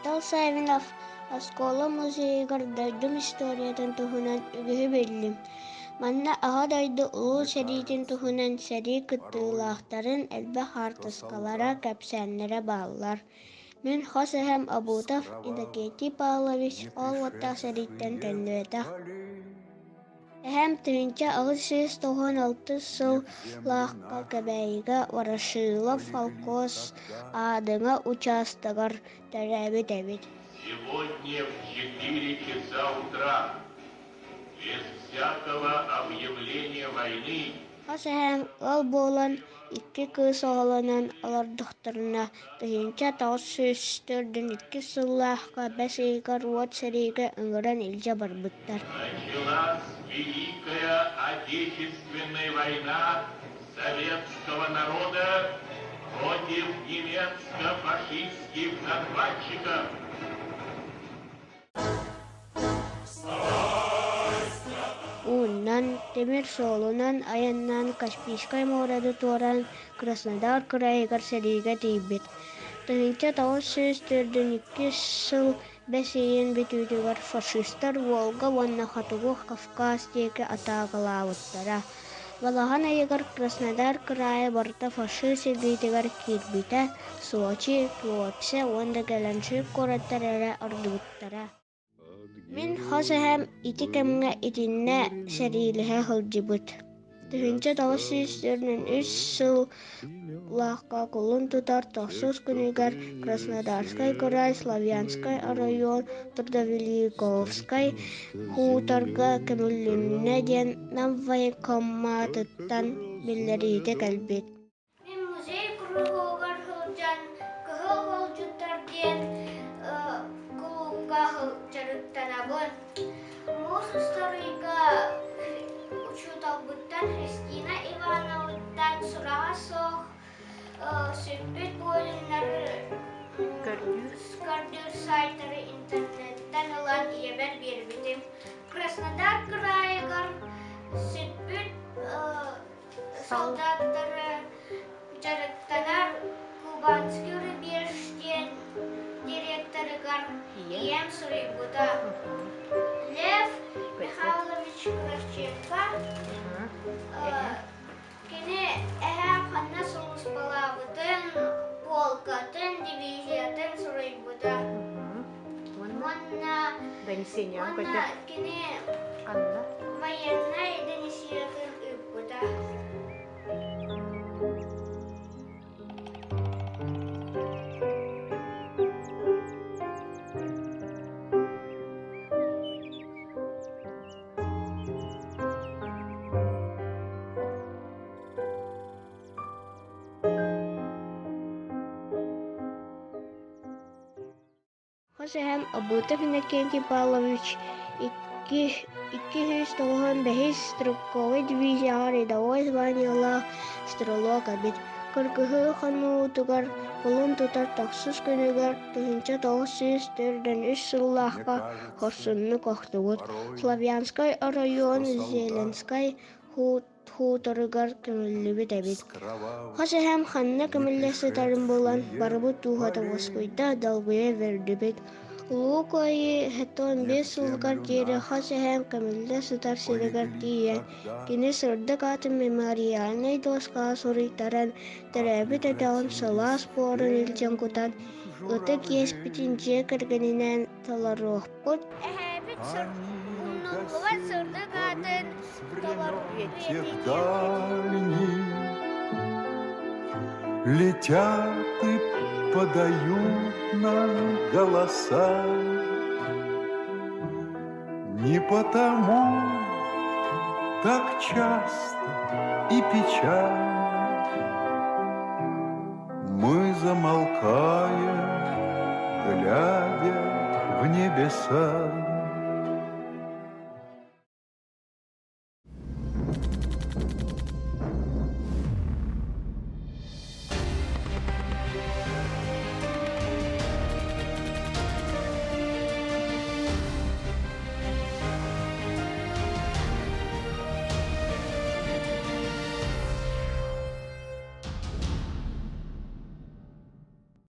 Айтал Саввинов оскуола музейыгар дойдум историятын туһунан үгүһү биллим. Манна Аҕа дойду Улуу сэриитин туһунан сэрии кыттыылаахтарын элбэх хаартыскалара, кэпсээннэрэ бааллар. Мин хос эһэм Обутов Иннокентий Павлович ол уоттаах сэрииттэн төннүбэтэх. Эһэм 1896 сыллаахха Кэбээйигэ Ворошилов холкуос Аадыҥа учаастагар төрөөбүт эбит. Сегодня в 4 часа утра, без всякого объявления войны, Хос эһэм ыал буолан, икки кыыс оҕолонон олордохторуна, 1942 сыллаахха бэс ыйыгар уот сэриигэ ыҥыран илдьэ барбыттар. Началась Великая Отечественная война советского народа против немецко-фашистских захватчиков. Ууннан, тимир суолунан айаннаан Каспийскай муораны туораан Краснодар кырайыгар сэриигэ тиийбит. 1942 сыл бэс ыйын бүтүүтүгэр фашистар Волга уонна Хотугу Кавказ диэки атаакалаабыттара. Балаҕан ыйыгар Краснодар кыраайа барыта фашист илиитигэр киирбитэ, Сочи, Туапсе уонна Геленджик куораттар эрэ ордубуттара. Мин хос эһэм ити кэмҥэ итиннэ сэриилэһэ сылдьыбыт. 1943 сыл лаахха кулун тутар тохсус күнүгэр Краснодарскай кыраай Славянскай оройуон Трудовеликовскай хуторга көмүллүннэ диэн Нам военкоматыттан биллэриитэ кэлбит. Мин музей куруһуогар сылдьан Кыһыл холдьуттар диэн кулуупка дьарыктанабын. Муус устар ыйга учууталбыттан Христина Ивановыттан сураҕа суох сүппүт буойуннары көрдүүр сайтары интернеттэн ылан ийэбэр биэрбитим. Краснодар кыраайыгар сүппүт солдаттары дьарыктанар Кубанский рубеж диэн директорыгар ийэм суруйбута. Лев Михайлович Кравченко кини эһээм ханна сулууспалаабытын, полкатын, дивизиятын суруйбута. Уонна уонна кини военнай донесениетын ыыппыта. Хос эһэм Обутов Иннокентий Павлович 295 стрелковай дивизияҕа рядовой званиелаах стрелок эбит. Кыргыһыы хонуутугар кулун тутар тохсус күнүгэр 1943 сыллаахха хорсуннук охтубут. Славянскай оройуон Зеленскай хуторугар көмүллүбүт эбит. Хос эһэм ханна көмүллэ сытарын булан, барыбыт дууһата уоскуйда, долгуйа үөрдүбүт. Улуу Кыайыы 75 сылыгар диэри хос эһэм көмүллэ сытар сиригэр тиийэн, кини сырдык аатын мемориальнай дуоскаҕа суруйтаран, төрөөбүт өтөҕүн сылаас буорун илдьэн кутан, ытык иэспитин дьиэ кэргэнинээн толоруохпут. Эһээбит умнуллубат сырдык аатын Летят и подают нам голоса. Не потому так часто и печально Мы замолкаем, глядя в небеса.